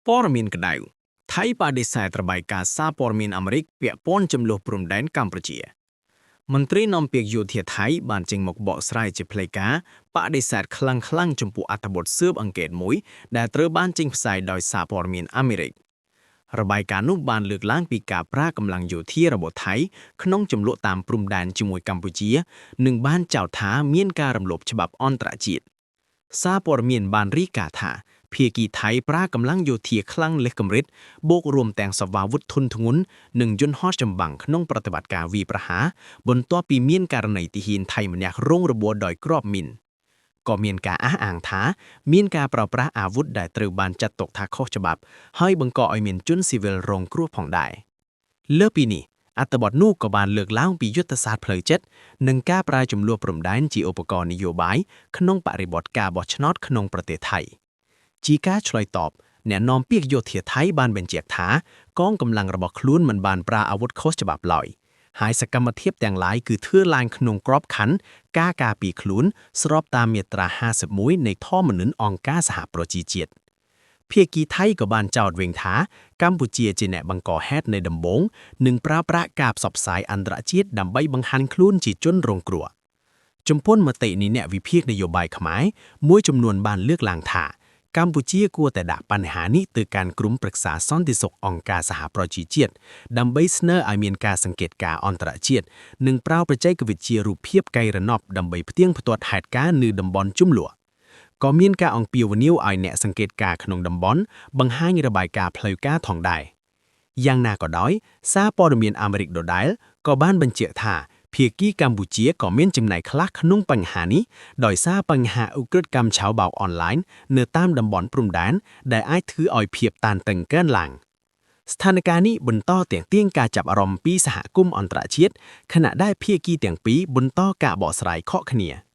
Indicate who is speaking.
Speaker 1: ព័ត៌មានក្តៅថៃបដិសេធរបាយការណ៍សារព័ត៌មានអាមេរិកពាក់ព័ន្ធចំនួនព្រំដែនកម្ពុជាមន្ត្រីនាំពាក្យយោធាថៃបានចេញមកបកស្រាយជាផ្លូវការបដិសេធខ្លាំងៗចំពោះអត្ថបទស៊ើបអង្កេតមួយដែលត្រូវបានចេញផ្សាយដោយសារព័ត៌មានអាមេរិករបាយការណ៍នោះបានលើកឡើងពីការប្រើកម្លាំងយោធារបស់ថៃក្នុងចំនួនតាមព្រំដែនជាមួយកម្ពុជានិងបានចោទថាមានការរំលោភច្បាប់អន្តរជាតិសារព័ត៌មានបានរាយការណ៍ថាភាគីថៃប្រើកម្លាំងយោធាខ្លាំងលើសកម្រិតបូករួមទាំងសវាវុធធុនធ្ងន់និងយន្តហោះចម្បាំងក្នុងប្រតិបត្តិការវាយប្រហារបន្ទាប់ពីមានករណីទាហានថៃម្នាក់រងរបួសដោយគ្រាប់មីនក៏មានការអះអាងថាមានការប្រើប្រាស់អាវុធដែលត្រូវបានចាត់ទុកថាខុសច្បាប់ហើយបង្កឲ្យមានជនស៊ីវិលរងគ្រោះផងដែរលើសពីនេះអត្ថបទនោះក៏បានលើកឡើងពីយុទ្ធសាស្ត្រផ្លូវចិត្តនិងការប្រើចំនួនព្រំដែនជាឧបករណ៍នយោបាយក្នុងបរិបទការបោះឆ្នោតក្នុងប្រទេសថៃជាការឆ្លើយតបអ្នកនាំពាក្យយោធាថៃបានបញ្ជាក់ថាកងកម្លាំងរបស់ខ្លួនមិនបានប្រើអាវុធខុសច្បាប់ឡើយហើយសកម្មភាពទាំងឡាយគឺធ្វើឡើងក្នុងក្របខ័ណ្ឌការការពារខ្លួនស្របតាមមាត្រា51នៃធម្មនុញ្ញអង្គការសហប្រជាជាតិភាគីថៃក៏បានចោទវិញថាកម្ពុជាជាអ្នកបង្កហេតុនៃដំបូងនិងប្រើប្រាស់ការផ្សព្វផ្សាយអន្តរជាតិដើម្បីបង្ហាញខ្លួនជាជនរងគ្រោះចំពោះមតិនៃអ្នកវិភាគនយោបាយខ្មែរមួយចំនួនបានលើកឡើងថាកម្ពុជាគួរតែដាក់បញ្ហានេះទៅកាន់ក្រុមប្រឹក្សាសន្តិសុខអង្គការសហប្រជាជាតិដើម្បីស្នើឲ្យមានការសង្កេតការណ៍អន្តរជាតិនិងប្រើបច្ចេកវិទ្យារូបភាពកៃរណបដើម្បីផ្ទៀងផ្ទាត់ហេតុការណ៍នៅតំបន់ជម្លោះក៏មានការអំពាវនាវឲ្យអ្នកសង្កេតការណ៍ក្នុងតំបន់បង្ហាញរបាយការណ៍ផ្លូវការថងដែរយ៉ាងណាក៏ដោយសារព័ត៌មានអាមេរិកដដែលក៏បានបញ្ជាក់ថាភាគីកម្ពុជាក៏មានចំណែកខ្លះក្នុងបញ្ហានេះដោយសារបញ្ហាឧក្រិដ្ឋកម្មឆៅបោកអនឡាញនៅតាមតំបន់ព្រំដែនដែលអាចធ្វើឲ្យភាពតានតឹងកើនឡើងស្ថានភាពនេះបន្តទាក់ទាញការចាប់អារម្មណ៍ពីសហគមន៍អន្តរជាតិខណៈដែលភាគីទាំងពីរបន្តការបកស្រាយខុសគ្នា។